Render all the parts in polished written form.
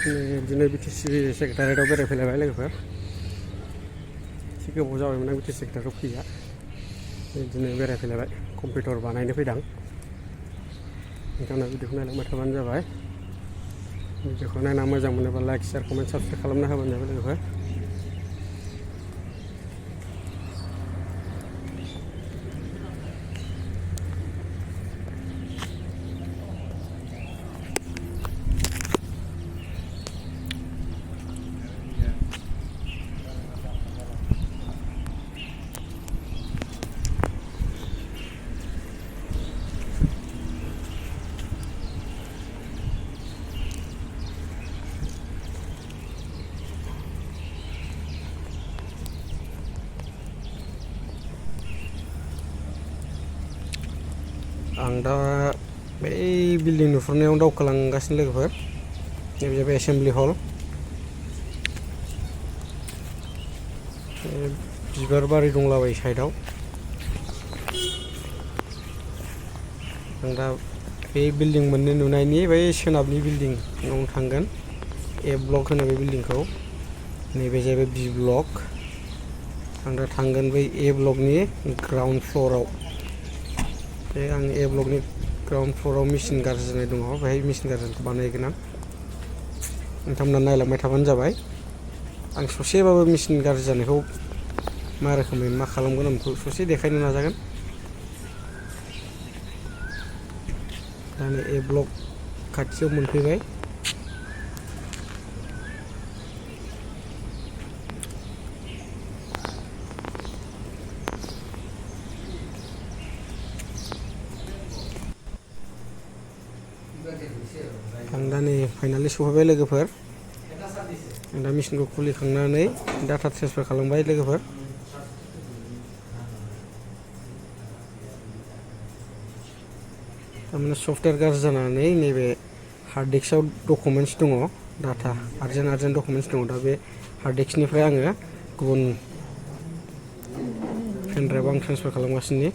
बिदिनो बिटिसि सेक्रेटारियेटआव बेरायफैलायबाय लोगोफोर एसे गोबाव जाबायमोन आं बिटिसि सेक्रेटारियेटआव फैया बिदिनो बेरायफैलायबाय कम्पिउटार बानायनो फैदों नोंथांना भिडिअखौ नायलांबाय थाबानो जाबाय भिडिअखौ नायना मोजां मोनोबा लाइक शेयार कमेन्ट साबस्क्राइब खालामना होबानो जाबाय लोगोफोर आं दा बै बिल्डिं नुहुरनायाव दावखोलांगासिनो लोगोफोर नैबे जाबाय एसेम्बलि हल बिबार बारि दंलाबायो साइडआव आं दा बे बिल्डिं मोननै नुनायनि बै सोनाबनि बिल्डिंआव थांगोन ए ब्लक होनो बे बिल्डिंखौ नैबे जाहैबाय बि ब्लक आं दा थांगोन बै ए ब्लकनि ग्राउन्ड फ्ल'राव आं ए ब्लकनि ग्राउन्ड फ्ल'राव मेसिन गाज्रि जानाय दङ बेहाय मेसिन गाज्रिखौ बानायगोन आं नोंथांमोना नायलांबाय थाबानो जाबाय आं ससेबाबो मेसिन गाज्रि जानायखौ मा रोखोमै मा खालामगोन आं बेखौ ससे देखायनो नाजागोन दानो ए ब्लक खाथियाव मोनफैबाय आं दा नै फाइनालि सफैबाय लोगोफोर आं दा मेसिनखौ खुलिखांनानै डाटा ट्रेन्सफार खालामबाय लोगोफोर थारमाने सफ्टवेयर गाज्रि जानानै नैबे हार्ड डिस्कआव डकुमेन्ट्स दङ डाटा आर्जेन्ट डकुमेन्ट्स दङ दा बे हार्ड डिस्कनिफ्राय आङो गुबुन पेन ड्राइभआव आं ट्रेन्सफार खालामगासिनो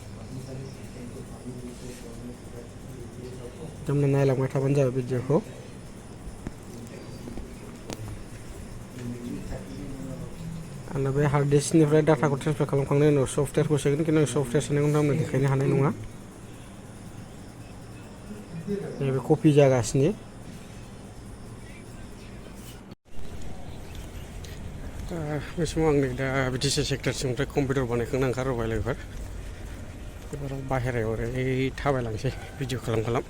नोंथांमोना नायलांबाय थाबानो जाबाय भिडिअखौ आंना बे हार्ड डिस्कनिफ्राय डाटाखौ ट्रेन्सफार खालामखांनायनि उनाव सफ्टवेयारखौ सोगोन खिन्थु आं सफ्टवेयार सोनायखौ नोंथांमोननो देखायनो हानाय नङा नैबे कपि जागासिनो बे समाव आं नै दा बिटिसि सेक्टरसिमनिफ्राय कम्पिउटार बानायखांना ओंखारबोबाय लोगोफोर एबार बाहेरायाव ओरै थाबायलांसै भिडिअ खालाम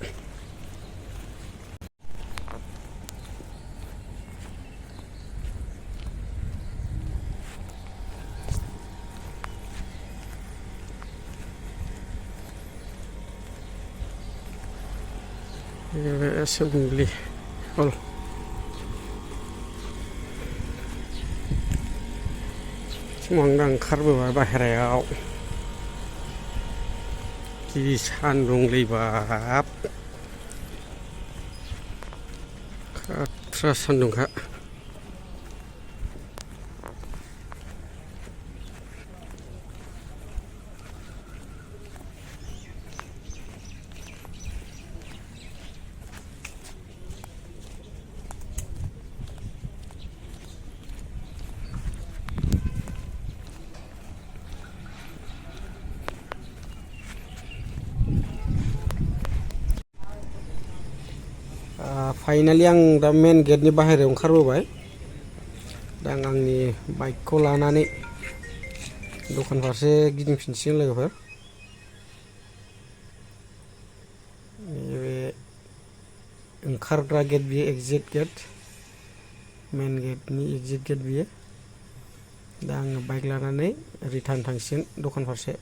एसेम्बलि हल समाव आं दा ओंखारबोबाय बाहेरायाव जि सान्दुंलै बाब खाथ्रा सान्दुंखा फाइनालि आं दा मेन गेटनि बाहेरायाव ओंखारबोबाय दा आं आंनि बाइकखौ लानानै दखान फारसे गिदिंफिनसिगोन लोगोफोर बे ओंखारग्रा गेट बियो एक्जिट गेट मेन गेटनि एक्जिट गेट बियो दा आङो बाइक लानानै रिटार्न थांसिगोन दखान फारसे